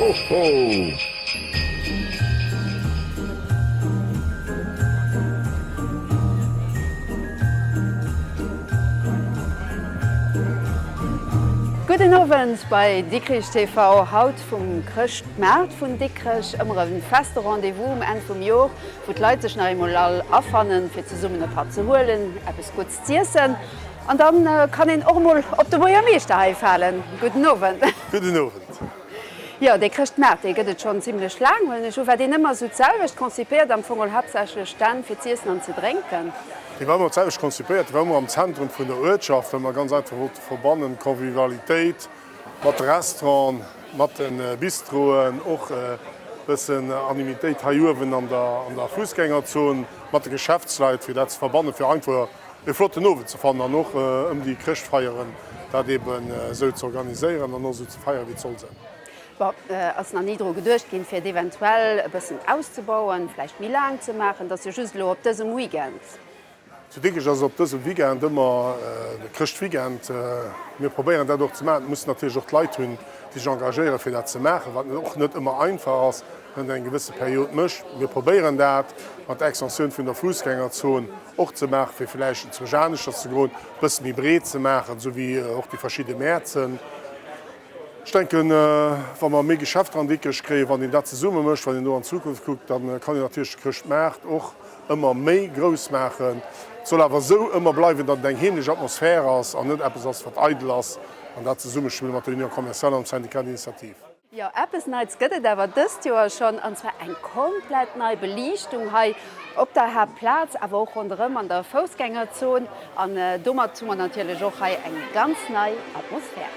Ho, ho! Gudden Owend bei Dikrich TV, haut vum Chrëschtmaart vun Dikrech. Ëmmer e feste Rendez-vous um Enn vum Jor, wou d'Leit sech nach eemol all afannen, fir zesummen e Patt ze huelen, eppes Gutts z'iessen. An dann kann een och emol op de Buergermeeschter hei falen. Gudden Owend. Gudden Owend. Jo, dee Chrëschtmaart, dee gëtt et schonn zimlech laang, huelen ech u. War deen ëmmer esou d'selwecht konzipéiert, am Fong geholl haaptsächlech Stänn fir z'iessen an ze drénken? Dee war ëmmer d'selwecht konzipéiert. Dee war ëmmer am Zentrum vun der Uertschaft, well mer ganz einfach wollte verbannen, d'Convivialitéit mat de Restauranten, mat de Bistroen, och e bëssen Animitéit hei uewen an der Fussgängerzon, mat de Geschäftsleit, fir dat ze verbannen, fir einfach e flotten Owend ze fannen an och ëm déi Chrëschtfeieren dat eben esou ze organiséieren an och esou ze feieren, wéi et soll sinn. Bon, ass nach ni dru geduecht ginn, fir et eventuell e bëssen auszebauen, vläicht méi laang ze maachen? Et ass jo just elo op dësem Weekend. Zu Dikrech ass et op dësem Weekend ëmmer de Chrëschtweekend. Mir probéieren dat och ze maachen. Et mussen natierlech och d'Leit hunn, déi sech engagéieren, fir dat ze maachen, wat och net ëmmer einfach ass, wann een eng gewësse Period mécht. Mir probéieren dat mat der Extensioun vun der Fussgängerzon och ze maachen, fir vläicht enzwousch aneschters ze goen, e bësse méi breet ze maachen, esou wéi och déi verschidde Mäert sinn. Ech denken, wa mer méi Geschäfter an Dikrech kréien, wann een dat zesumme mécht, wann een do an d'Zukunft kuckt, da kann een natierlech de Chrëschtmaart och ëmmer méi grouss maachen. Et soll awer esou ëmmer bleiwen, datt et eng heemlech Atmosphär ass an net eppes ass, wat eidel ass, an dat Zesummespille mat der Union commerciale an dem Syndicat d'initiative. Jo, eppes Neits gëtt et awer dëst Joer schonn, an zwar eng komplett nei Beliichtung hei op der Haaptplaz, awer och ronderëm an der Foussgängerzon. An domat hu mer natierlech och hei eng ganz nei Atmosphär.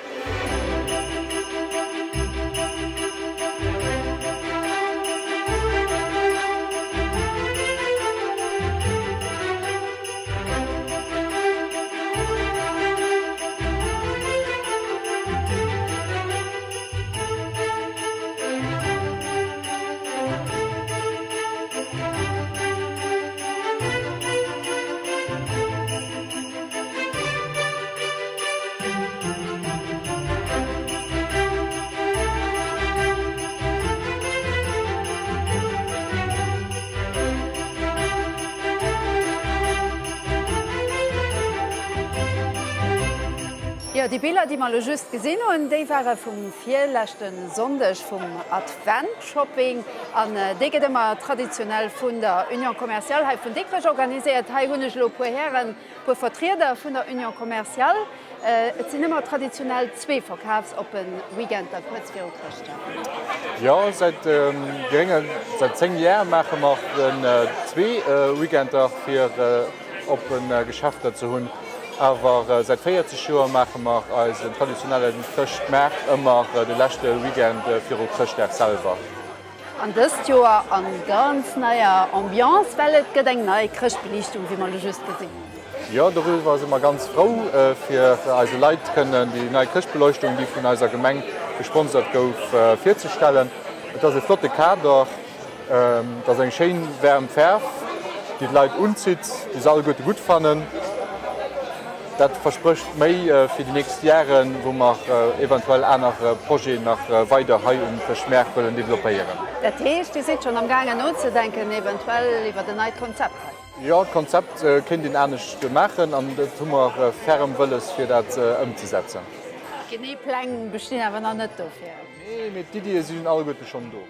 Jo, déi Biller, déi mer elo just gesinn hunn, déi ware vum virleschte Sonndeg vum Adventshopping. An dee gëtt ëmmer traditionell vun der Union Commerciale hei vun Dikrech organiséiert. Hei hunn ech elo e puer Hären, e puer Vertrieder vun der Union Commerciale. Et sinn ëmmer traditionell zwee verkafsoppen Weekender kuerz viru Chrëschtdag. Jo, säit grénge, säit 10 Jar maache mer den zwee Weekender fir oppen Geschäfter ze hunn. Awer säit 40 Joer maache mer eisen traditionelle Chrëschtmaart ëmmer de leschte Weekend viru Chrëschtdag selwer. An dëst Joer an ganz neier Ambiance, well et gëtt eng nei Chrëschtbeliichtung, wéi mer elo just gesinn hunn. Jo, doriwwer si mer ganz frou, fir eise Leit kënnen déi nei Chrëschtbeleuchtung, déi vun eiser Gemeng gesponsert gouf, virzestellen. Et ass e flotte Kader. Et ass eng schéin waarm Faarf, déi d'Leit unzitt, déi se alleguerte gutt fannen. Dat versprécht méi fir déi nächst Jaren, wou mer eventuell aner Projeten nach weider hei um Chrëschtmaart wëllen developpéieren. Dat heescht, Dir sidd schonn am gaangen nozedenken eventuell iwwert en neit Konzept hei? Jo, d'Konzept kéint een anescht maachen an dat hu mer ferrem wëlles fir dat ëmzesetzen. Genee Pläng bestinn awer nach net dofir? Nee, mee d'Iddie sinn alleguerte schonn do.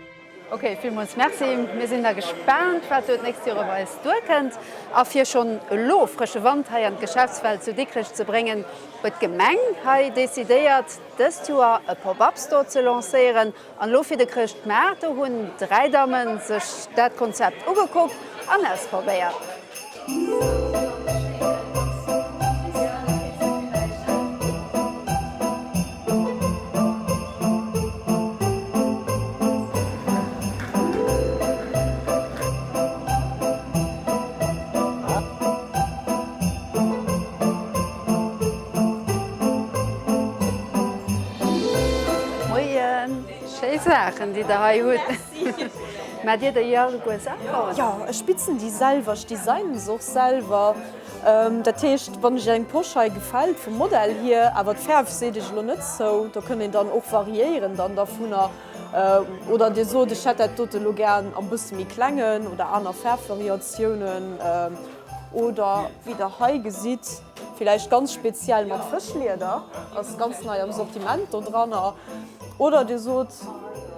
Ok, villmools Merci. Mir sinn da gespaant, wat do d'nächst Joer op eis duerkënnt. A fir schonn elo frësche Wand hei an d'Geschäftswelt zu Dikrech ze bréngen, huet d'Gemeng hei decidéiert, dëst Joer e Pop-up-Store ze lancéieren. An elo fir de Chrëschtmaart, do hunn 3 Damme sech dat Konzept ugekuckt an ausprobéiert. Moien, schéi Saachen déi der hei hutt. Maacht Dir déi alleguer selwer? Jo, ech bitzen déi selwer, ech designen se och selwer. Dat heescht, wann iech eng Posch hei gefält vum Modell hier, awer d'Fäerf seet iech elo net zou, do kënnt een dann och variéieren dann dervunner. Oder Dir sot, ech hätt dat dote lo gär am bësse méi klengen oder aner Faarfvariatiounen. Oder wéi Der hei gesitt, villäicht ganz speziell mat Fëschlieder, ass ganz nei am Sortiment do dranner. Oder Dir sot,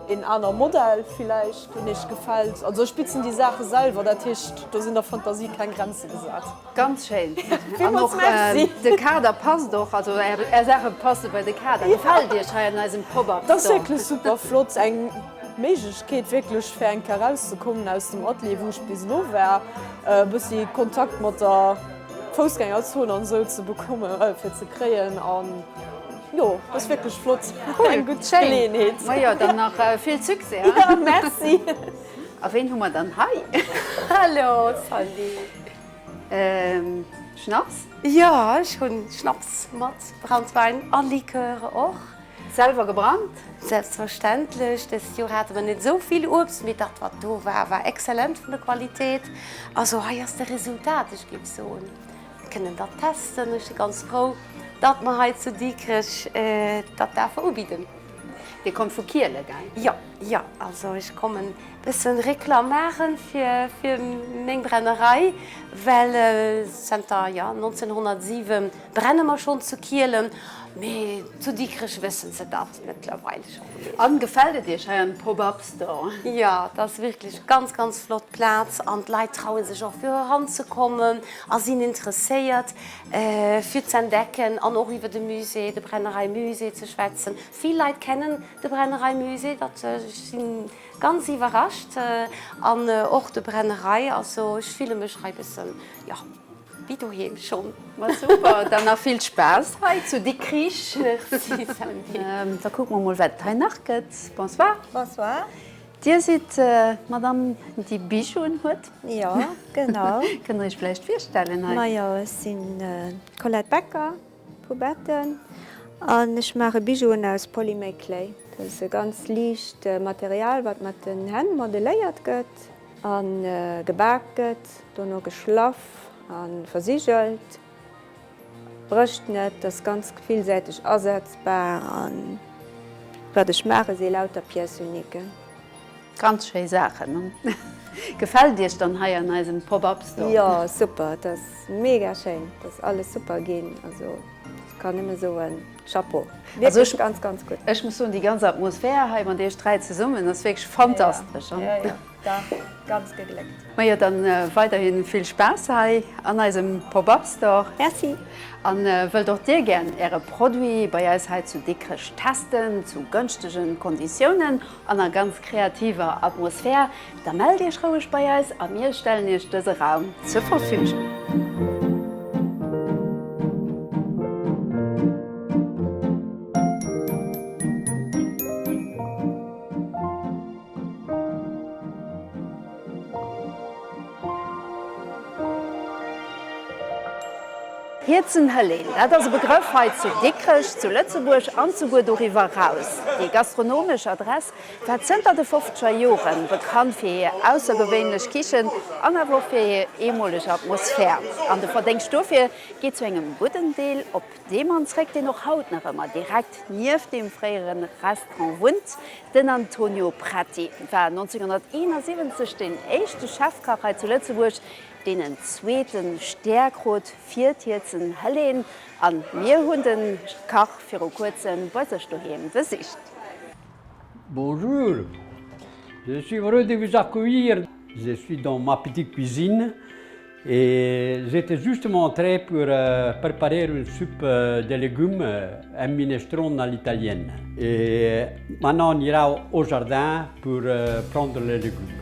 een aner Modell villäicht, deen Iech gefält. Also ech bitzen déi Saache selwer, dat heescht, do sinn der Fantasie keng Grenze gesat. Ganz schéin. An och de Kader passt och, also Är Saache passe bei de Kader. Gefält Iech hei an eisem Pop-up Store? Dat ass wierklech super flott, eng Méiglechkeet wierklech fir eng Kéier erauszekommen aus dem Atelier wou ech bis elo war, e bëssi Kontakt mat der Foussgängerzon an esou ze bekommen, fir ze kréien an jo, dat ass wierklech flott, eng gutt Geleeënheet. Majo, dann nach vill Succès. Jo, merci. A ween hu mer dann hei? Hallo Sandy. Schnaps? Jo, ech hunn Schnaps mat Branntwein a Liköre och. Selwer gebrannt? Selbstverständlech. Dëst Joer hate mer net esou vill Uebst, mee dat wat do war, war exzellent vun der Qualitéit. Also hei ass de Resultat, ech géif soen, mir kënnen dat testen. Ech si ganz frou, datt mer hei zu Dikrech dat däerfe ubidden. Dir kommt vu Kiele, gell? Jo, jo. Also ech kommen bëssen Reklamm maachen fir fir meng Brennerei, well zenter, jo, 1907 brenne mer schonn zu Kielen, mee zu Dikrech wëssen se dat mëttlerweil schonn. An gefält et Iech hei am Pop-Up Store? Jo, et ass wierklech ganz, ganz flott Plaz an d'Leit traue sech och fir eranzekommen a sinn interesséiert fir z'entdecken an och iwwer de Musée, de Brennerei-Musée ze schwätzen. Vill Leit kennen de Brennerei-Musée, dat ech si ganz iwwerrascht an och de Brennerei, also ech fille mech hei bëssen, jo, wéi doheem schonn. Ma super, dann nach vill Spaass hei zu Dikrich. Merci Sandy. Da kucke mer mol wat et hei nach gëtt. Bonsoir. Bonsoir. Dir sidd d'Madame déi Bijouen huet? Jo, genau. Kënnt der Iech vläicht virstellen hei? Majo, ech sinn d'Colette Becker vu Betten an ech maache Bijouen aus Polymékléi. Dat ass e ganz liicht Material, wat mat den Hänn modelléiert gëtt a gebak gëtt, dono geschlaff a versigelt. Brécht net, ass ganz villsäiteg asetzbar an wat ech maache si lauter Pièces uniquen. Ganz schéi Saachen. Gefält Iech dann hei an eisem Pop-Up Store? Jo super, et ass mega schéin, et ass alles super ginn, also ech kann nëmme soen Chapeau, wierklech ganz ganz gutt. Ech muss soen déi ganz Atmosphär hei mat Iech 3 zesummen ass wierklech fantastesch. Jo jo. Dach, ganz gegléckt. Majo, dann weiderhin vill Spaass hei an eisem Pop-Up Store. Merci. An wëllt och dir gären äre Produit bei eis hei zu Dikrech testen, zu gënschtegen Konditiounen an a ganz kreativer Atmosphär, da mellt iech roueg bei eis a mir stellen iech dëse Raum zur Verfügung. Hierzen Hëlleen, dat ass e Begrëff hei zu Dikrech, zu Lëtzebuerg an souguer doriwwer eraus. Déi gastronomesch Adress war zënter de fofzeger Jore bekannt fir hir aussergewéinlech Kichen an awer och fir hir eemoleg Atmosphär. An de Verdéngscht dofir geet zu engem gudden Deel op dee Mann zréck, deen och haut nach ëmmer direkt nieft deem fréiere Restaurant wunnt. Den Antonio Preti war 1971 deen éischte Chefkach hei zu Lëtzebuerg, deen en zweete Stär krut fir d'Hierzen Helen. A mir hunn de Kach viru kuerzem bei sech doheem besicht. Bonjour, je suis heureux de vous accueillir. Je suis dans ma petite cuisine et j'étais justement entré pour euh, préparer une soupe euh, de légumes, euh, un minestrone à l'italienne. Et maintenant on ira au jardin pour prendre les légumes.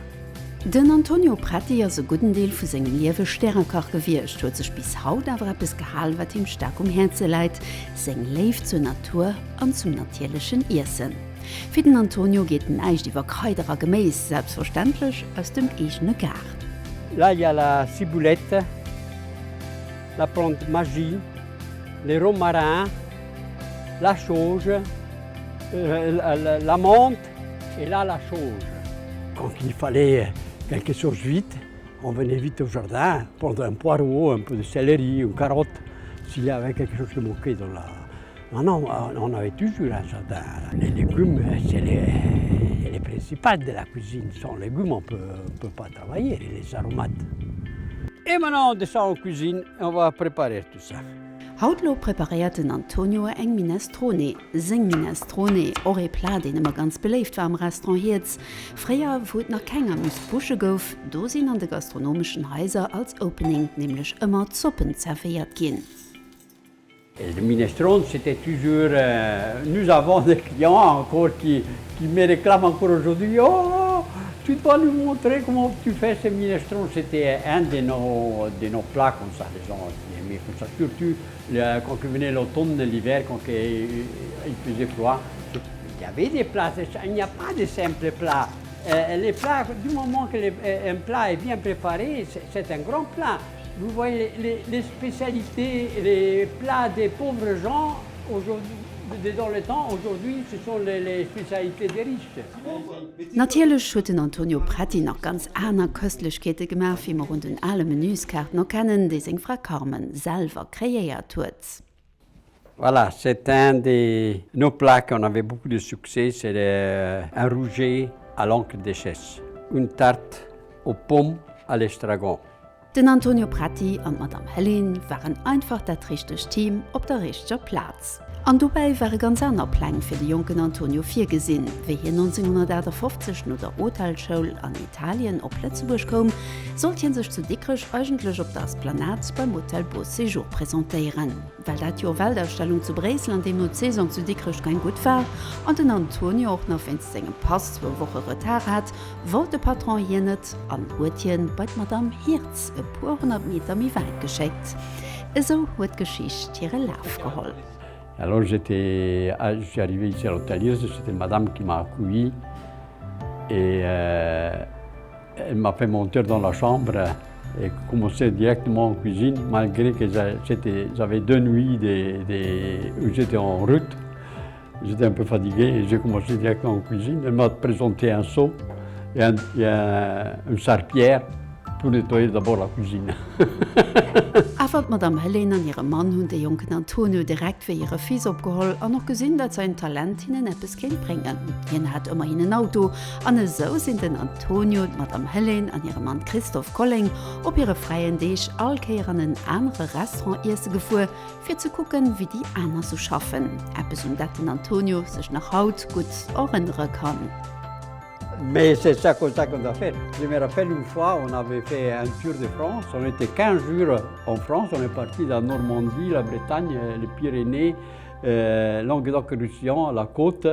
Den Antonio Preti ass e gudden Deel vu sengem Liewe Stärekach gewiescht, huet sech bis haut awer eppes gehal, wat him staark um Häerze läit, seng Léift zur Natur an zum natierlechen Iessen. Fir den Antonio geet näischt iwwer Kraider a Geméis, selbstverständlech aus dem eegene Gaart. Là il y a la ciboulette, la plante magie, le romarin, la sauge, la menthe et là la sauge. Quand il fallait quelque chose vite, on venait vite au jardin prendre un poireau, un peu de céleri, une carotte, s'il y avait quelque chose qui manquait dans la. Non, non, on avait toujours un jardin. Les légumes, c'est les, les principales de la cuisine. Sans légumes, on ne peut pas travailler, les aromates. Et maintenant, on descend en cuisine et on va préparer tout ça. Haut elo preparéiert den Antonio eng Minestrone, seng Minestrone, och ee Plat deen ëmmer ganz beléift war am Restaurant Hierz. Fréier, wou et nach keng Amuse-Bouche gouf, do sinn an de gastronomeschen Haiser als Opening nämlech ëmmer Zoppen zerwéiert ginn. Le minestrone c'était toujours nous avons des clients encore qui qui me réclament encore aujourd'hui oh tu dois nous montrer comment tu fais ce minestrone c'était un de nos de nos plats comme ça les gens aimaient comme ça surtout quand venait l'automne l'hiver quand il faisait froid il y avait des plats il n'y a pas de simples plats les plats du moment que les, un plat est bien préparé c'est un grand plat Vous voyez les, les spécialités, les plats des pauvres gens aujourd'hui, dans le temps, aujourd'hui, ce sont les, les spécialités des riches. Natierlech huet den Antonio Preti nach ganz aner Köstlechkeete gemaach, wéi mer un den ale Menüskaarten erkennen, déi seng Fra Carmen selwer kreéiert huet. Voilà, c'est un de nos plats qu'on avait beaucoup de succès, c'est un rouget à l'encre de chesse, une tarte aux pommes à l'estragon. Den Antonio Preti an d'Madame Hellin waren einfach dat richtegt Team op der richteger Plaz. An dobäi ware ganz aner Pläng fir de jonken Antonio virgesinn. Wéi hien 1958 no der Hotelschoul an Italien op Lëtzebuerg koum, sollt hie sech zu Dikrech eigentlech op der Esplanade beim Hotel Beau Séjour presentéieren. Well dat Joer Weltausstellung zu Bréissel an deemno d'Saison zu Dikrech keng gutt war an den Antonio och nach wéinst sengem Pass zwou Woche Retard hat, Wollt de Patron hien net an huet hien bei d'Madame Hirtz e puer 100 Meter méi wäit geschéckt. Esou huet d'Geschicht hire Laf geholl. Alors j'étais, je suis arrivé ici à l'hôtel Hirtz, c'était madame qui m'a accueilli et elle m'a fait monter dans la chambre et commencer directement en cuisine malgré que j'avais deux nuits de, de, où j'étais en route. J'étais un peu fatigué et j'ai commencé directement en cuisine. Elle m'a présenté un seau et, un, et un, une serpillère pour nettoyer d'abord la cuisine. Awer d'Madame Helene an hire Mann hunn de jonken Antonio direkt wéi hire Fils opgeholl an och gesinn, dat säin Talent hinnen eppes kéint bréngen. Hien hat ëmmerhin en Auto an esou sinn den Antonio, d'Madame Helene an hire Mann Christophe Colling op hire fräien Deeg all Kéier an en anere Restaurant iesse gefuer, fir ze kucken, wéi déi aner sou schaffen. Eppes un dat den Antonio sech nach haut gutt erënnere kann. Mais c'est ça comme ça qu'on doit faire. Je me rappelle une fois, on avait fait un tour de France, on était 15 jours en France, on est parti de la Normandie, la Bretagne, les Pyrénées, euh, Languedoc-Roussillon, la côte.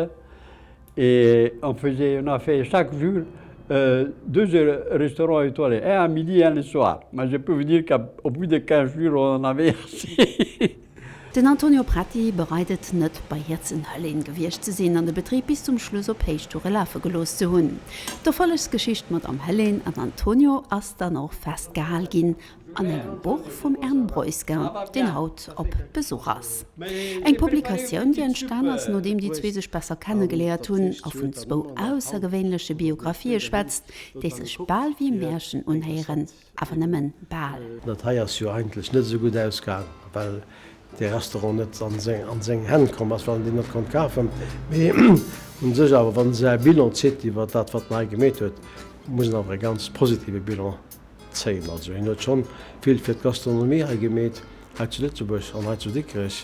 Et on, faisait, on a fait chaque jour euh, deux restaurants étoilés, un à midi et un le soir. Mais je peux vous dire qu'au bout de 15 jours, on en avait assez. Den Antonio Prati bereit et net, bei Hirtz en Hëllén gewiescht ze sinn an de Betrib bis zum Schluss op Héichtoure lafe gelooss ze hunn. D'Erfollegsgeschicht Madame Hëllén an Antonio ass dann och festgehal ginn An engem Buch vum Ern Breuskin, deen haut op Besuch ass. Eng Publikatioun, déi entstan ass, nodeem déi zwee sech besser kennegeléiert hunn a vun zwou aussergewéinleche Biographië schwätzt, déi sech bal wéi e Märchen unhéieren, awer nëmmen bal. Dat hei ass jo eigentlech net esou gutt ausgaang, well dee Restaurant net an seng Hänn komm ass, well en deen net konnt kafen. Mee u sech awer, wann e säi Bilan zitt iwwer dat, wat en hei gemeet huet, muss en awer e ganz positive Bilan zéien. Also hien huet schonn vill fir d'Gastronomie hei gemeet, hei zu Lëtzebuerg an hei zu Dikrech.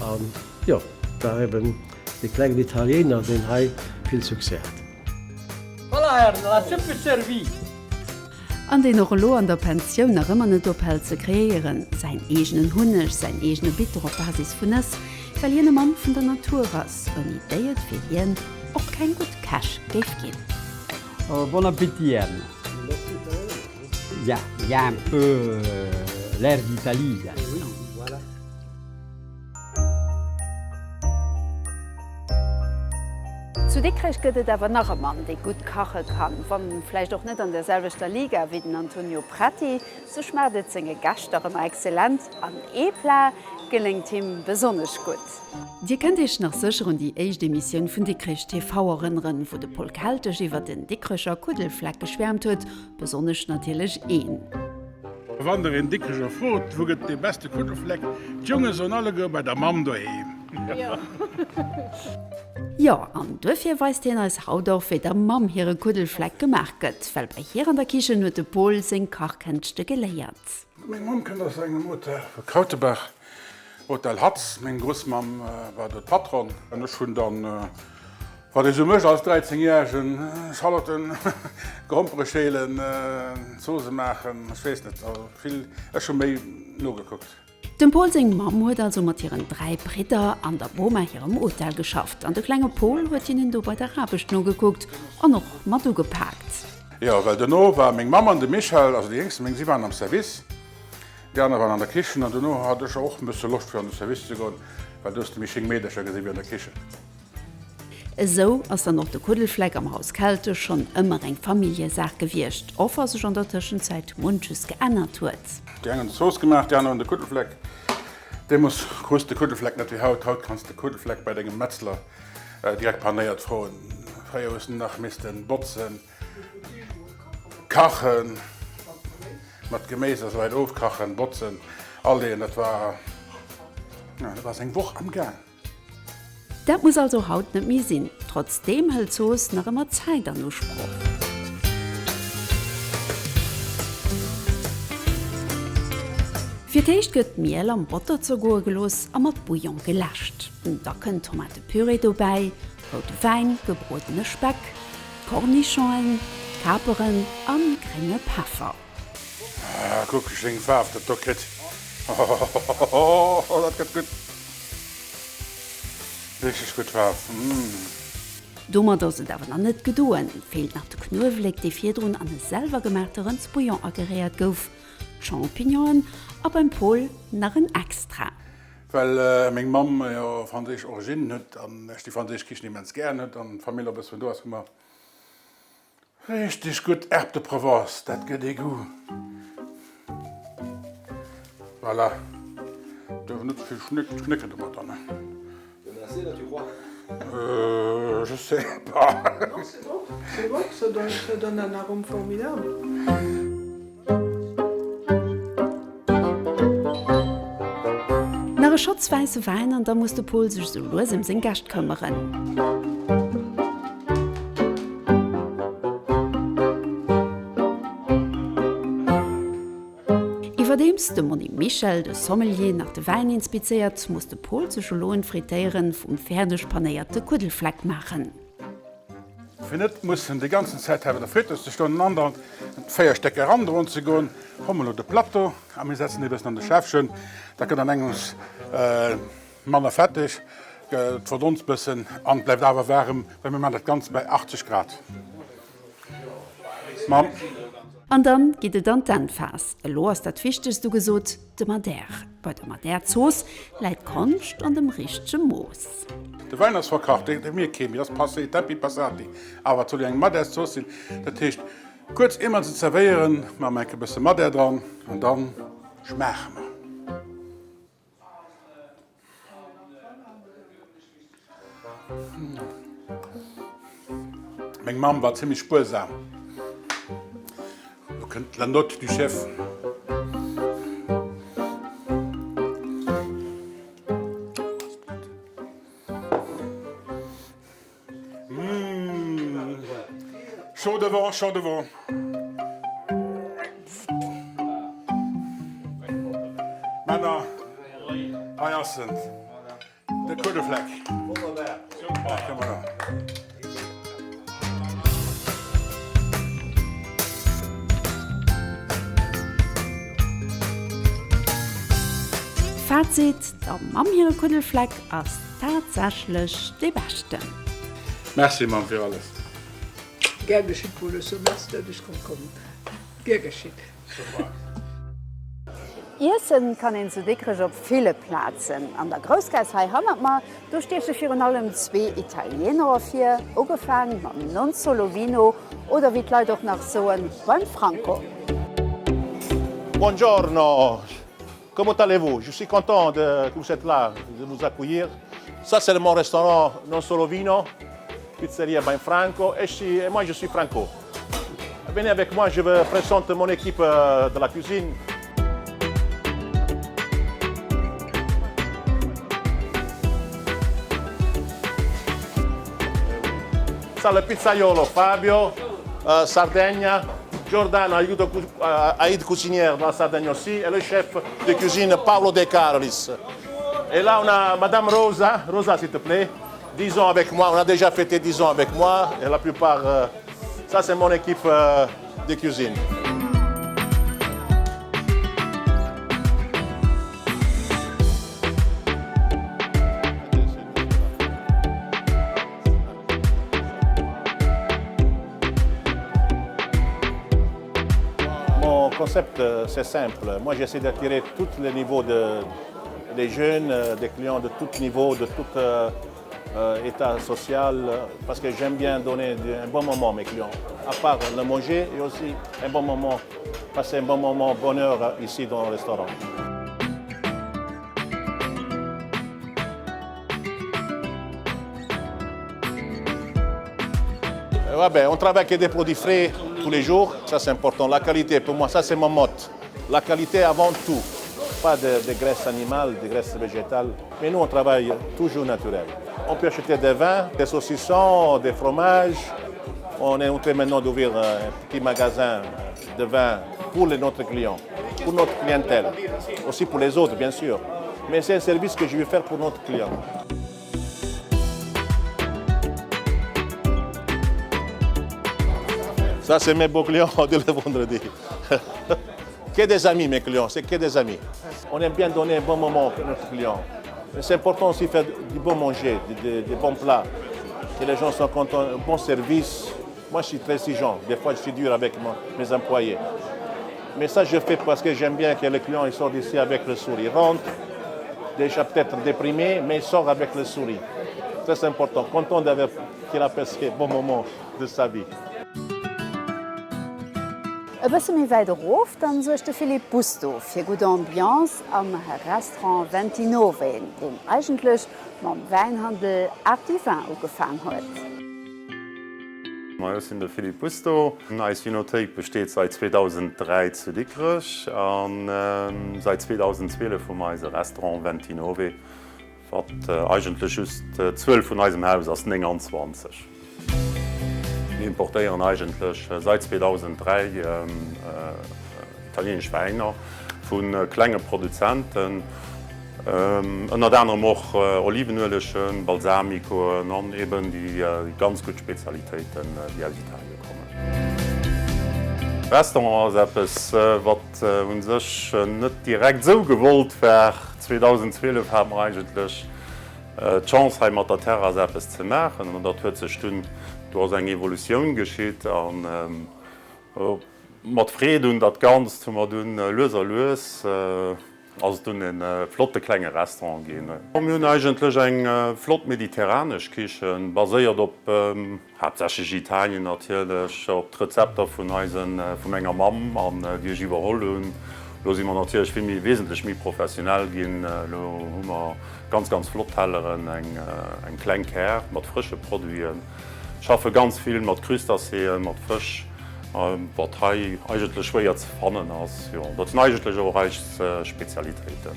An jo, war eben dee klengen Italiener, deen hei vill Succès hat. Voilà Herren, la soupe est servie! An deen och elo an der Pensioun nach ëmmer net ophält ze kreéieren, säin eegenen Hunneg, säin eegene Bitter op Basis vun Nëss, well hien e Mann vun der Natur ass, ouni déi et fir hien och keng gutt Käch géif ginn. Bon appétit Ern. Il y a un peu l'air d'Italie là dedans. Zu Dikrech gëtt et awer nach e Mann, dee gutt kache kann, wann vläicht och net an der selwechter Liga wéi den Antonio Preti. Sou schmaacht et senge Gäscht dach ëmmer exzellent an ee Plat geléngt him besonnesch gutt. Dir kënnt iech nach sécher un déi éischt Emissioun vun Dikrech TV erënneren, wou de Paul Keltesch iwwer den Dikrecher Kuddelfleck geschwäermt huet, besonnesch natierlech een. Wann der een Dikrecher frot, wou gëtt et dee beste Kuddelfleck, d'Jonge soen alleguer bei der Mamm doheem. Jo, an duerfir weist hien eis haut och, wéi der Mamm hire Kuddelfleck gemaach gëtt, well bei hir an der Kichen huet de Pol seng Kachkënschte geléiert. Meng Mamm kënnt aus engem Hotel vu Kautebaach, Hotel Hatz. Meng Grossmamm war do d'Patronne. An ech hunn dann, wat ee sou mécht als 13 Järegen, Schalotten, Grompere scheelen, Zose maachen, ech weess net, also vill, ech hu méi nogekuckt. Dem Pol seng Mamm huet also mat hiren 3 Bridder an der Boma hirem Hotel geschafft an de klenge Pol huet hinnen do bei der Aarbecht nogekuckt an och mat ugepaakt. Jo, well dono war meng Mamm an de Michel, also déi Jéngsten, meng, si waren am Service, déi aner waren an der Kichen an dono hat ech och e bësse Loscht fir an de Service ze goen, well do hues de méi schéng Meedercher gesi wéi an der Kichen. Esou ass dann och de Kuddelfleck am Haus Keltesch schonn ëmmer eng Familljesaach gewiescht, och wa sech an der Tëschenzäit munches geännert huet. Déi eng hunn d'Zooss gemaach, déi aner hunn de Kuddelfleck. Deemools krus de Kuddelfleck net wéi haut. Haut kanns de Kuddelfleck bei dengem Metzler direkt panéiert froen. Fréier hues de nach missten botzen, kachen, mat Geméis a sou weider ofkachen, botzen, aleeën. Dat war, jo, dat ass eng Woch am Gaang. Dat muss also haut net méi sinn. Trotzdeem hëlt d'Zooss nach ëmmer Zäit an Usproch. Fir d'éischt gëtt d'Miel am Botter zergoe gelooss a mat Bouillon geläscht. Da kënnt Tomatepüree dobäi, roude Wäin, gebrodene Speck, Cornichonen, Kaperen a grénge Peffer. Ah, kuck wéi schéin Faarf dat do kritt. Hohohoho, dat gëtt gutt. Richteg gutt Faarf, mm. Domat ass et awer nach net gedoen, feelt nach de Knuewelek, dee virdrun an e selwer gemaachte Rëndsbouillon ageréiert gouf, d'Champignonen a beim Pol nach en Extra. Well meng Mamm jo franséisch Originnen huet an ech déi franséisch Kichen immens gären huet an d'Famill och e bësse vun do ass, hu mer Richteg gutt Herbes de Provence, dat gëtt ee Goût. Voilà, duerf net ze vill schnécken domatter, ne? Euh, je sais pas. Non, c'est bon, c'est bon, ça donne, ça donne un arôme formidable. Nach e Schotz wäisse Wäin an da muss de Pol sech sou lues ëm seng Gäscht këmmeren. Iwwerdeems de Monni Michel, de Sommelier, nach de Wäin inspizéiert, muss de Pol sech elo un d'Frittéiere vum fäerdeg panéierte Kuddelfleck maachen. Fir net mussen déi ganzen Zäit hei bei der Friteuse ze stoen an andauernd 4 Stéck erandroen ze goen, hu mer elo de Plateau a mir setzen dee bëssen an de Schäffchen. Dat gëtt an engems manner fetteg, et verdonst bëssen an bleift awer waarem, well mir maachen dat Ganzt bei 80 Grad. Mam. An dann geet et an d'Endphas. Elo ass dat Wichtegst ugesot, de Madère. Bei der Madère-Zooss läit d'Konscht an dem richtege Mooss. De Wäin ass verkacht, dee mierkt kee méi, dat ass passé, tempi passati. Awer et soll jo eng Madère-Zooss sinn, dat heescht kuerz ier mer se zerwéieren, maache mer enk e bësse Madère dran an dann schmaache mer. Meng Mamm war zimmlech spuersam. Lo kënnt la note du chef. Mmh. Chaud devant, chaud devant. Männer, hei ass en, de Kuddelfleck. Wonnerbar. Fazit, Der Mamm hire Kuddelfleck ass Tatsächlech dee beschten. Merci Mamm fir alles. Gär geschitt Paul, ech soe Merci dat ech konnt kommen. Gär geschitt. Iessen kann een zu Dikrech op ville Plazen. An der Groussgaass hei hannert mer, do stieche virun allem zwee Italiener ervir, ugefaang mam Non Solo Vino oder wéi d'Leit och nach soen, beim Franco. Buongiorno! Comment allez-vous? Je suis content de, que vous êtes là, de vous accueillir. Ça, c'est mon restaurant Non Solo Vino, Pizzeria by Franco, et, si, et moi, je suis Franco. Venez avec moi, je vous présente mon équipe euh, de la cuisine. Ça le pizzaiolo Fabio, Sardegna, Giordano aiuto aide cuisinière de la Sardaigne aussi, et le chef de cuisine Paolo De Carolis. Et là on a Madame Rosa, Rosa s'il te plaît, 10 ans avec moi, on a déjà fêté 10 ans avec moi, et la plupart, ça c'est mon équipe de cuisine. Mon concept, c'est simple. Moi, j'essaie d'attirer tous les niveaux de, des jeunes, des clients de tout niveau, de tout euh, état social, parce que j'aime bien donner un bon moment à mes clients. À part le manger et aussi un bon moment, passer un bon moment, bonheur ici dans le restaurant. Ouais, ben, on travaille avec des produits frais tous les jours, ça c'est important. La qualité, pour moi, ça c'est mon mot. La qualité avant tout. Pas de, de graisse animale, de graisse végétale. Mais nous, on travaille toujours naturel. On peut acheter des vins, des saucissons, des fromages. On est en train maintenant d'ouvrir un petit magasin de vin pour les, notre clients, pour notre clientèle. Aussi pour les autres, bien sûr. Mais c'est un service que je vais faire pour notre client. Ça, c'est mes beaux clients de le vendredi. que des amis, mes clients, c'est que des amis. On aime bien donner un bon moment à notre client. Mais c'est important aussi de faire du bon manger, des, des, bons plats, que les gens sont contents, un bon service. Moi, je suis très exigeant. Des fois, je suis dur avec moi, mes employés. Mais ça, je fais parce que j'aime bien que le client il sort d'ici avec le sourire. Il rentre, déjà peut-être déprimé, mais il sort avec le sourire. Ça, c'est important. Content d'avoir qu'il a passé un bon moment de sa vie. E bësse méi wäit erof dann suergt de Philippe Busto fir gutt Ambiance am Restaurant Ventinove, deen eigentlech mam Wäinhandel Art du Vin ugefaang huet. Ech sinn de Philippe Busto. Eis Vinothéik besteet seit 2003 zu Dikrech a seit 2012 hu mer eise Restaurant Ventinove. Wat eigentlech just d'Zuel vun eisem Haus ass, 29. Mir importéieren eigentlech seit 2003 italienesch Wäiner vu klenge Produzenten, ënnert anerem och Olivenuelegen, Balsamicoen an eben déi ganz gutt Spezialitéiten, déi aus Italie kommen. Restaurant ass eppes, wat u sech net direkt esou gewollt war. 2012 hate mer eigentlech d'Chance hei mat der Terrass eppes ze maachen an dat huet sech dunn, do ass eng Evolutioun geschitt a mat Freed un dat Ganzt hu mer dunn lues a lues ass et dunn e flotte klenge Restaurant ginn. Mir hunn eigentlech eng flott mediterranesch Kichen, baséiert op Haaptsächlech Italien natierlech, op d'Rezepter vun eisen, vu menger Mamm an déi ech iwwerholl hunn. Elo si mer natierlech vill méi, wesentlech méi professionell ginn. Elo hu mer ganz, ganz flott Telleren, eng, eng kleng Kaart mat frësche Produiten, schaffe ganz vill mat Crustacéen, mat Fësch, wat hei eigentlech schwéier ze fannen ass. Jo, dat sinn eigentlech och eis Spezialitéiten.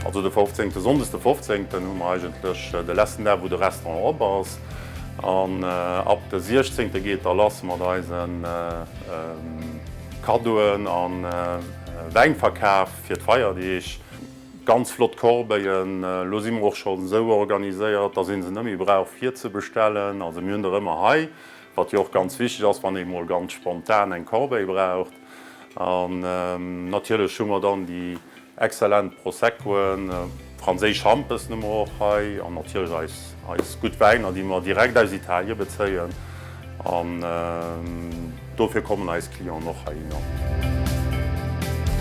Also de 15. Sonndes de 15. Hu mer eigentlech de letzten Dag wou de Restaurant op ass an ab de 16. Geet da lass mat eise Kaddoen an Wäinverkaf fir d'Feierdeeg. Ganz flott Corbeillen. Elo si mer och schonn esou organiséiert, dass ee se net méi brauch virzebestellen. Also mir hunn der ëmmer hei, wat jo och ganz wichteg ass, wann ee mol ganz spontan eng Corbeille braucht. An natierlech hu mer dann déi exzellent Proseccoen, franséisch Schampes hu mer och hei an natierlech eis eis gutt Wäiner, déi mer direkt aus Italie bezéien. An dofir kommen eis Clienten och heihinner.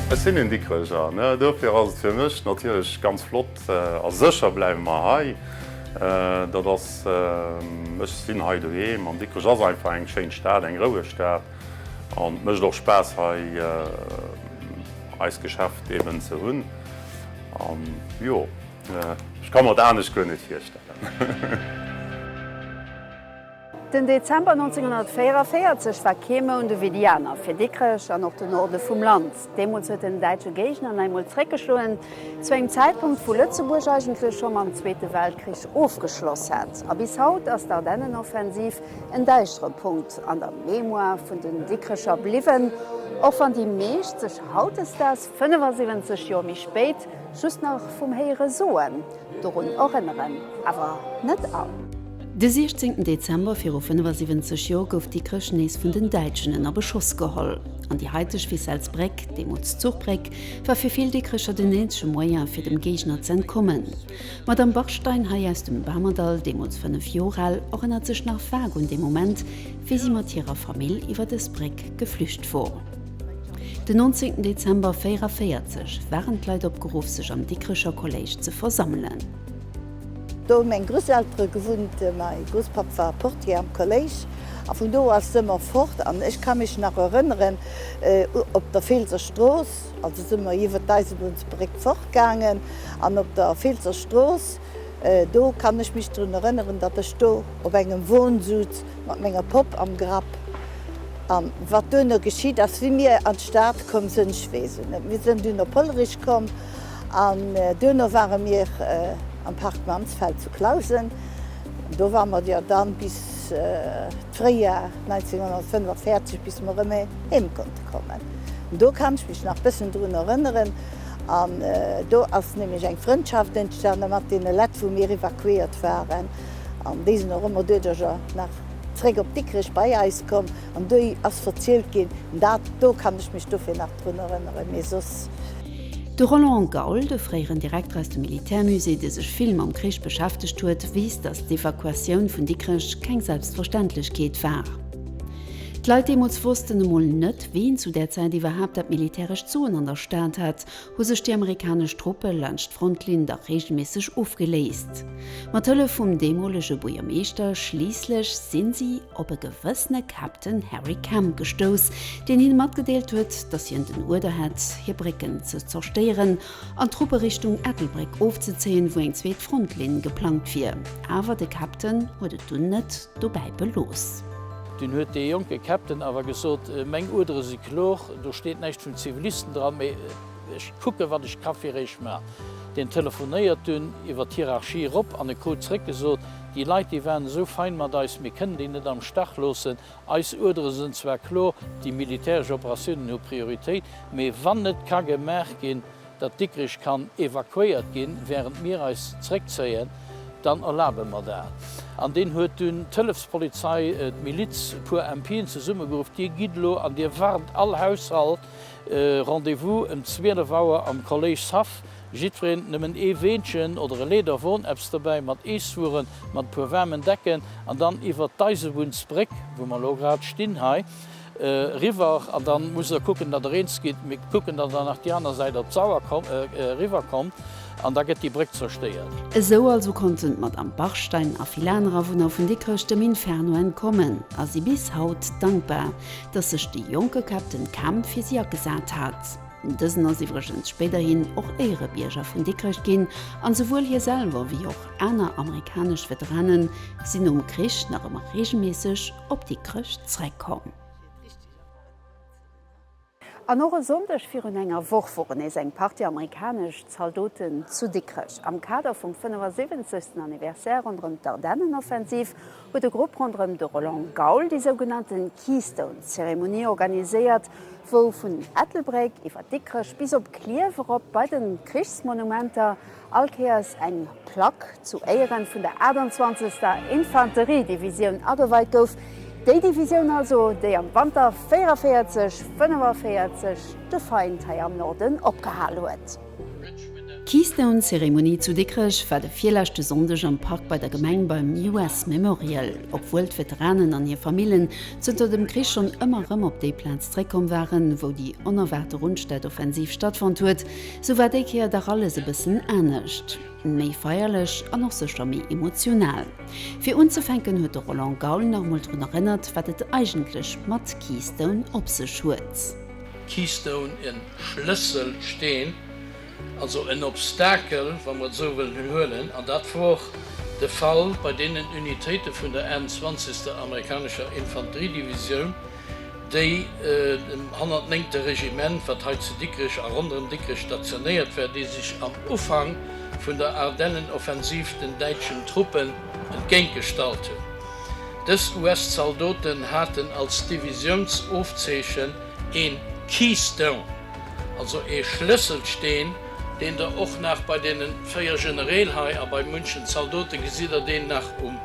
Ech sinn en Dikreger, ne, dofir ass et fir mech natierlech ganz flott a sécher bleiwe mer hei. Dat ass, ech sinn hei doheem an Dikrech ass einfach eng schéin Stad, eng roueg Stad an et mécht och Spaass hei eist Geschäft eben ze hunn. An jo, ech ka mer et anescht guer net virstellen. Den Dezember 1944 war kee Mount ewéi déi aner fir Dikrech an och den Norde vum Land. Deemools huet den däitsche Géigner nach eemol zréckgeschloen, zu engem Zäitpunkt, wou Lëtzebuerg eigentlech scho mam Zweete Weltkrich ofgeschloss hat. A bis haut ass d'Ardennenoffensiv en däischtere Punkt an der Mémoire vun den Dikrecher bliwwen, och wann déi meescht sech hautdesdaags, 75 Joer méi spéit, just nach vum Héiere soen dorun erënneren, awer net all. De 16 Dezember viru 75 Joer gouf Dikrech nees vun den Däitschen ënner Beschoss geholl. An déi haiteg Ficellesbréck, deemools Zuchbréck, war fir vill Dikrecher den eenzege Moyen fir dem Géigner z'entkommen. D'Madame Bachstein hei aus dem Bamerdall, deemools 5 Joer al, erënnert sech nach vag un dee Moment, wéi si mat hirer Famill iwwer dës Bréck geflücht wor. Den 19 Dezember 44 waren d'Leit opgeruff sech am Dikrecher Kolléisch ze versammelen. Do hu meng Grosseltere gewunnt, mäi Grospapp war Portier am Kolléisch a vun do ass se ëmmer fort an ech ka mech nach erënneren op der Feelser Strooss, also si mer iwwer d'Eisebunnsbréck fortgaangen an op der Feelser Strooss, do kann ech mech drun erënneren, datt ech do op engem Won suz Mat menger Popp am Grapp. An wat duerno geschitt ass, wéi mir an d'Stad komm sënn, ech weess et net. Mir sënn dunn op Hollerich komm an duerno ware mir am Park Mansfeld zu Clausen. Do ware mer jo dann bis d'Fréijar 1945, bis mer erëm heem konnte kommen. Do kann ech mech nach bëssen drun erënneren. An do ass nämlech eng Frëndschaft entstane mat deene Lett, wou mir evakuéiert waren. An déi sinn och ëmmer duerduercher nach zréck op Dikrech bei eis komm an déi ass verzielt ginn. Dat do kann ech mech dofir nach drun erënneren, mee soss. De Roland Gaul, de fréieren Direkter aus dem Militärmusée, dee sech vill mam Krich beschäftegt huet, weess, datt d'Evakuatioun vun Dikrech keng Selbstverständlechkeet war. D'Leit deemools wossten emol net, ween zu där Zäit iwwerhaapt dat militärescht Soen an der Stad hat hu sech déi amerikanesch Truppe laanscht d'Frontlinn dach reegelméisseg ofgeléist. Mat Hëllef vum deemolege Buergermeeschter schliisslech sinn si op e gewëssene Captain Harry Camp gestouss, deen hinne matgedeelt huet, datt hien den Uerder hätt, hir Brécken ze zerstéieren an d'Truppe Richtung Ettelbréck ofzezéien, wou eng zweet Frontlinn geplangt wier. Awer de Captain huet et dunn net dobäi belooss. Dunn huet dee jonke Captain awer gesot, Meng Uerdere si klor, do steet näischt vun Zivilisten dran, mee ech kucke wat ech ka fir Iech man. Deen telefonéiert dunn iwwer d'Hierarchie erop an e krut zréckgesot, Déi Leit, déi waren esou fein mat eis, mir kënnen déi net am Stach loossen. Eis Uerdere sënn zwar klor, déi militäresch Operatiounen hu Prioritéit, mee wann et ka gemaach ginn, datt Dikrich kann evakuéiert ginn, während mir eis zréckzéien, dann erlabe mer dat. An deen huet dunn d'Hëllefspolizei, d'Miliz, e puer MPen zesummegeruff, Dir gitt elo an Dir warnt all Haushalt, Rendez-vous ëm 12 Auer am Kolléischshaff, jiddwereen nëmmen ee Weenchen oder e Lederwon, eppes dobäi mat Eesswueren, mat e puer waarmen Decken an dann iwwert d'Eisebunnsbréck, wou mer elo grad stinn hei, Eriwwer an dann musst der kucken, datt der eens gitt. Mir kucken, datt der nach déi aner Säit op d'Sauer eriwwer kommt an da gëtt déi Bréck zerstéiert. Esou also konnten d'Madame Bachstein a vill aner Awunner vun Dikrech dem Inferno entkommen a si bis haut dankbar, datt sech de jonke Captain Kemp fir si agesat hat. Dësen ass iwwregens spéiderhin och Éierebierger vun Dikrech ginn an souwuel hie selwer wéi och aner amerikanesch Veteranen sinn nom Krich nach ëmmer reegelméisseg op Dikrech zréckkomm. An och e Sonndeg virun enger Woch woren nees eng Partie amerikanesch Zaldoten zu Dikrech. Am Kader vum 75. Anniversaire ronderëm d'Ardennenoffensiv huet e Grupp ronderëm de Roland Gaul déi sougenannten Keystone-Zeremonie organiséiert, wou vun Ettelbréck iwwer Dikrech bis op Klierf erop bei de Krichsmonumenter All Kéiers eng Plack zu Éieren vun der 28. Infanteriedivisioun ageweit gouf. Déi Divisioun also, déi am Wanter 44, 45 de Feind hei am Norden opgehal huet. D'Keystone-Zeremonie zu Dikrech war de virleschte Sonndeg am Park bei der Gemeng beim US Memorial. Obwuel d'Veteranen an hir Famillen zënter dem Krich schonn ëmmer erëm op déi Plaz zréckkomm waren, wou déi onerwaarte Rundstedt-Offensiv stattfonnt huet, Sou war déi Kéier dach alles e bëssen anescht. Méi feierlech an och sécher méi emotional. Fir unzefänken huet de Roland Gaul nach emol drun erënnert, wat et eigentlech mat Keystone op sech huet. Keystone, en Schlësselsteen, also en Obstakel, wa mer et esou wëllen huelen, an dat wor. de Fall bei deenen Unitéite vun der 21. amerikanescher Infanteriedivisioun, déi dem 109. Regiment, wat hei zu Dikrech a ronderëm Dikrech stationéiert war, déi sech am Ufank vun der Ardennenoffensiv den däitschen Truppen entgéintgestallt hunn. Dës US-Zaldoten haten als Divisiounsofzeechen een Keystone, also ee Schlësselsteen, deen der och nach bei deene 4 Genereel hei a bei munchen Zaldote gesitt der deen nach um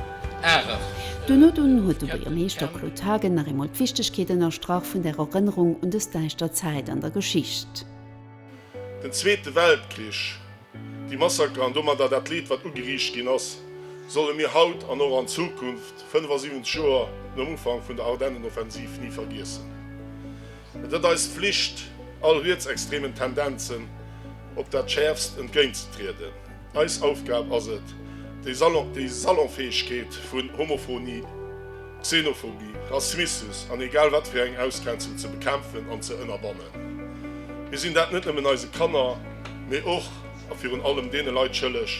Arem. Duerno dunn huet de Buergermeeschter Claude Haagen nach eemol d'Wichtegkeet ënnerstrach vun der Erënnerung un dës däischter Zäit an der Geschicht. Den Zweete Weltkrich, déi Massaker an domadder dat Leed, wat ugeriicht ginn ass, solle mir haut an och an Zukunft, 75 Joer nom Ufank vun der Ardennenoffensiv, ni vergiessen. Et ass eis Flicht, all rietsextremen Tendenzen op dat Schäerfst entgéintzetrieden. Eis Aufgab ass et, déi Salonfäegkeet vun Homophonie, Xenophobie, Rassmissus an egal wat fir eng Ausgrenzung ze bekämpfen an ze ënnerbannen. Mir sinn dat net nëmmen eise Kanner, mee och a virun allem deene Leit schëlleg,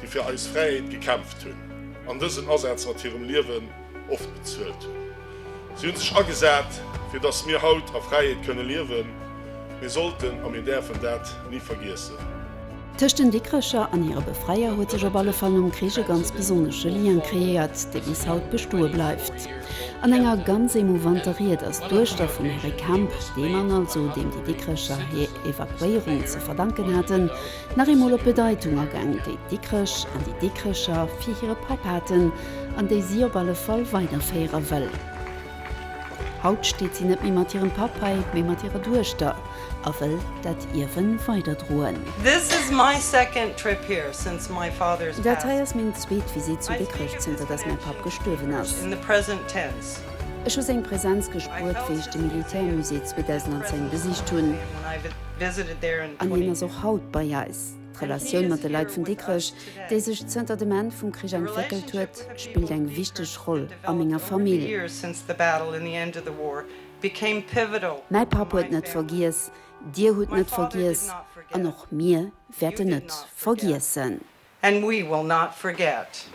déi fir eis Fräiheet gekämpft hunn an dësen Asaz mat hirem Liewen oft bezuelt hunn. Si hunn sech agesat, fir dass mir haut a Fräiheet kënne liewen. Mir sollten a mir däerfen dat ni vergiessen. Tëscht den Dikrecher an hire Befreier huet sech op alle Fall nom Krich e ganz besonnesche Lien kreéiert, dee bis haut bestoe bleift. An enger ganz emouvanter Ried ass d'Duechter vum Harry Kemp, dee Mann also, deem déi Dikrecher hir Evakuéierung ze verdanken haten, nach eemol op d'Bedeitung agaang, déi Dikrech an déi Dikrecher fir hire Papp haten an déi si op alle Fall weiderféiere wëll. Haut steet si net méi mat hirem Papp hei, mee mat hirer Duechter a wëll dat Ierwen weiderdroen. Dat hei ass meng zweet Visitt zu Dikrech, zënter dass mäi Papp gestuerwen ass. Ech hu seng Presenz gespuert, wéi ech de Militärmusée 2010 besicht hunn. An hien ass och haut bei eis. D'Relatioun mat de Leit vun Dikrech, déi sech zënter dem Enn vum Krich entwéckelt huet, spillt eng wichteg Roll a menger Famill. Mäi Papp huet net vergiess, Dir hutt net vergiess an och mir wäerten net vergiessen. And we will not forget.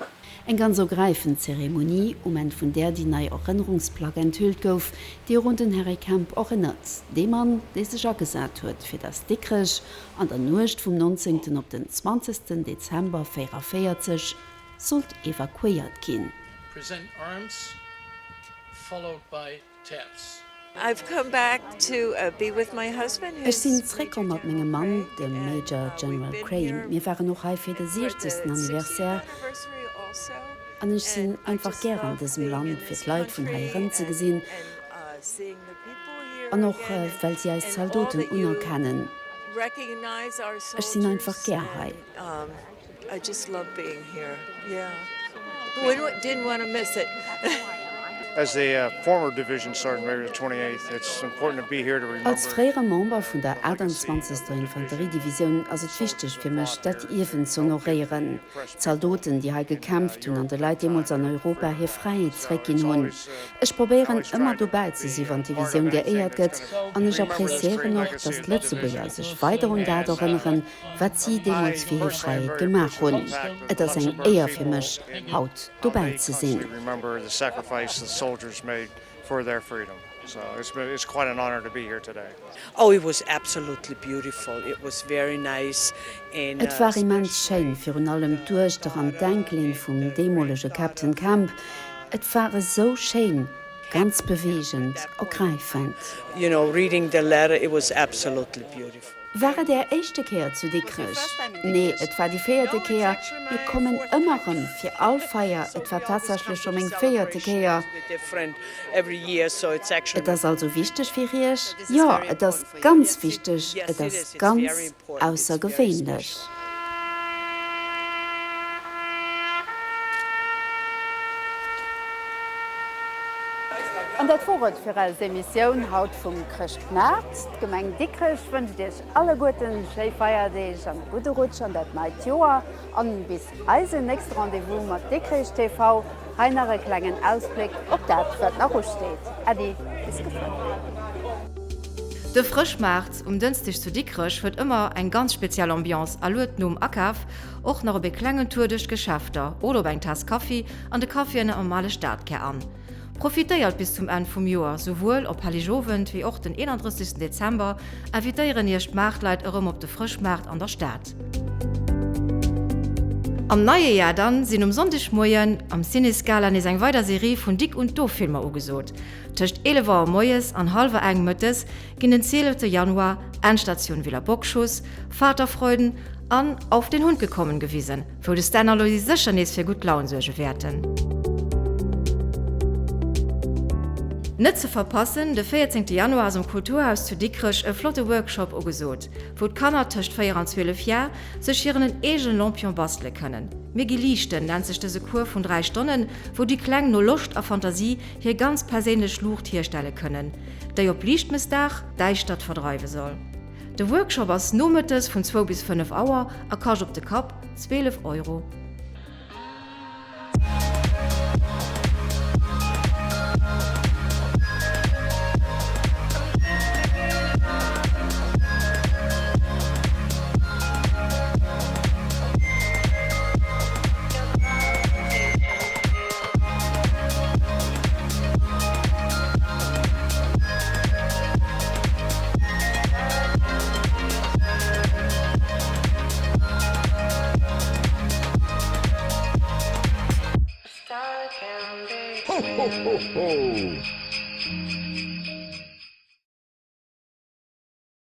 Eng ganz ergräifend Zeremonie, um Enn vun där déi nei Erënnerungsplack enthüllt gouf, déi och un den Harry Kemp erënnert, dee Mann, dee sech agesat huet, fir datt Dikrech an der Nuecht vum 19. op den 20. Dezember 44 sollt evakuéiert ginn. Present arms followed by Taps. Ech sinn zréckkomm mat mengem Mann, dem Major General Cray. Mir waren och hei fir de 60. Anniversaire an ech sinn einfach gär an dësem Land, fir d'Leit vun hei erëmzegesinn an och well si eis Zaldoten unerkennen. Ech sinn einfach gär hei. I just love being here yeah didn't want to miss it. As the former division sergeant major of the 28th, it's important to be here to remember. Als fréiere Member vun der 28. Infanteriedivisioun ass et wichteg fir mech, dat Ierwen z'honoréieren. D'Zaldoten, déi hei gekämpft hunn an de Leit deemools an Europa hir Fräiheet zeréckginn hunn. Ech probéieren ëmmer dobäi ze si wann d'Divisioun geéiert gëtt an ech appréciéieren och, datt d'Lëtzebuerger sech weider un dat erënneren, wat si deemools fir hir Fräiheet gemaach hunn. Et ass eng Éier fir mech, haut dobäi ze sinn. Et war immens schéin, virun allem d'Duechter an d'Enkelin vum deemolege Captain Kemp. Et war esou schéin, ganz beweegend, ergräifend. War et Är éischte Kéier zu Dikrech? Nee, et war déi véierte Kéier. Mir kommen ëmmer erëm fir all Feier. Et war tatsächlech scho meng véierte Kéier. Et ass also wichteg fir Iech? Jo, et ass ganz wichteg. Et ass ganz aussergewéinlech. An dat wor et fir eis Emissioun haut vum Chrëschtmaart. D'Gemeng Dikrech wënscht Iech alleguerten schéi Feierdeeg an e gudde Rutsch an dat neit Joer. An bis eisen nächste Rendez-vous mat Dikrech TV, hei nach e klengen Ausbléck op dat wat nach usteet. Äddi, bis geschwënn. De Frëschmaart um Dënschdeg zu Dikrech huet ëmmer eng ganz speziell Ambiance a luet nom Akaf och nach op ee klengen Tour duerch d'Geschäfter oder op eng Taass Kaffi an de Caféen am ale Stadkär an. Profitéiert bis zum Enn vum Joer, souwuel op Helligowend wéi och den 31. Dezember invitéieren iech d'Maartleit erëm op de Frëschmaart an der Stad. Am neie Jar dann sinn um Sonndegmoien am Ciné Scala nees eng weider Serie vun Dick und Doof Filmer ugesot. Tëscht 11 Auer moies an hallwer eng mëttes ginn den 12 Januar Endstation Villa Bockschuss, Vaterfreuden an Auf den Hund gekommen gewisen, wou de Stan a Loisi sécher nees fir gutt Laun suerge wäerten. Net ze verpassen, De 14 Januar ass am Kulturhaus zu Dikrech e flotte Workshop ugesot, wou d'Kanner tëscht 4 an 12 Jar sech hiren eegenen Lampion bastele kënnen. Mir gi liichten nennt sech dëse Cours vun 3 Stonnen, wou déi Kleng no Loscht a Fantasie hir ganz perséinlech Luucht hierstelle kënnen, déi op Liichtmëssdag d'Däischtert verdreiwe soll. De Workshop ass nomëttes vun zwou bis 5 Auer a kascht op de Kapp 12 Euro. Ho, ho, ho, ho!